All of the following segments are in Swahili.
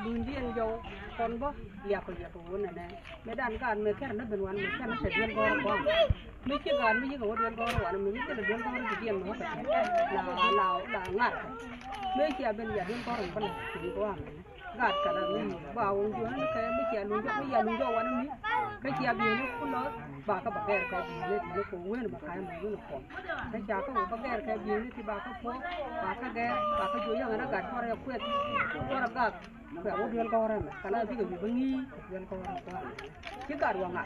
Lundien jo kon bo ya ko ya ko wona ne me dan gan me ker na ben wan me ker na se den go ko me ke gan me ko den go wan me ke den go ri dien no la la la ngat me ke ben ya den go ro ban ni ko am gat ka la ni ba won jo na ke me ke lu jo me ya lu jo wan mi ke ke bi ni ku lo ba ka ba ker ka bi ni ni ko wen ba ka ma ni ko ke cha ko ba ker ka bi ni ti ba ka po ba ka ge ba ka jo ya na gat ko ra kwet ko ra gat ka wo del ko ra ma kana bi ko bi ngi del ko ra ko ki gar wa nga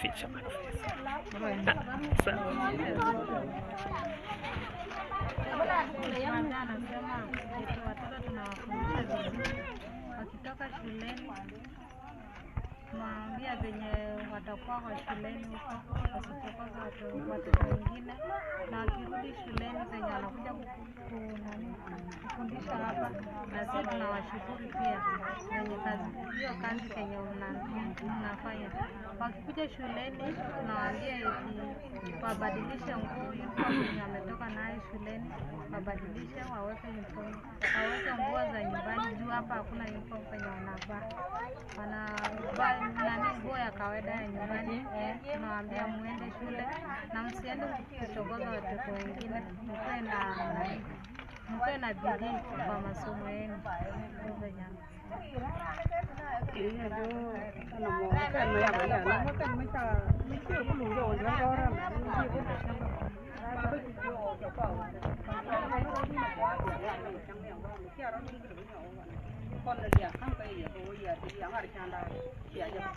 Ficha wakitoka shuleni tunawaambia venye watakuwa kwa shuleni huko wasichokoze watoto wengine, na wakirudi shuleni venye wanakuja kufundisha hapa, na sisi tunawashukuru pia venye kazi hiyo kazi kenye mnafanya. Wakikuja shuleni tunawaambia eti wabadilishe nguo uniform yenye wametoka nayo shuleni, wabadilishe waweke uniform, waweke nguo za nyumbani juu hapa hakuna uniform penye wanavaa, wanavaa nani nguo ya kawaida ya nyumbani. Tunawaambia muende shule na msiende kuchokoza watoto wengine, mkuwe na bidii kwa masomo yenu. Con là dia không cái gì ko ya ti yang ar chanda ya ya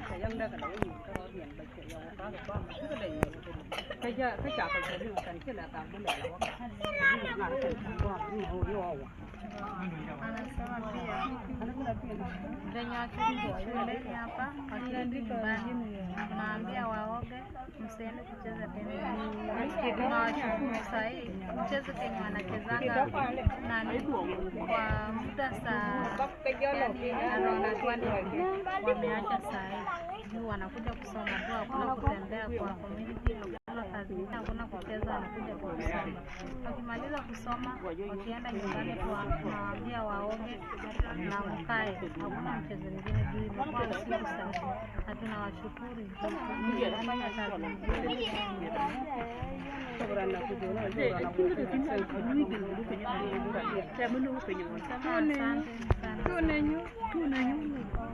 ya yang da ka da ni ka ro bien ba che ya ba ba ma cái này cái ya cái cha cái ni kan ke la ta mun la wa ni na ka wa ni ho yo wa. Anasema pia venye wakirudi shuleni hapa, wakirudi nyumbani tunawaambia waoge, msiende kucheza tena. Tunawashukuru sahii mchezo kenye wanachezanga nani kwa muda saa yani around 20 wameacha sahii juu wanakuja kusoma tu, hakuna kutembea kwa community, hakuna kazi, hakuna kucheza, wanakuja kusoma. Wakimaliza kusoma wakienda nyumbani tunawaambia waoge na mkae, hakuna mchezo mwingine juu imekuwa usiku sasa, na tunawashukuru mnafanya kazi nzuri. Asante sana.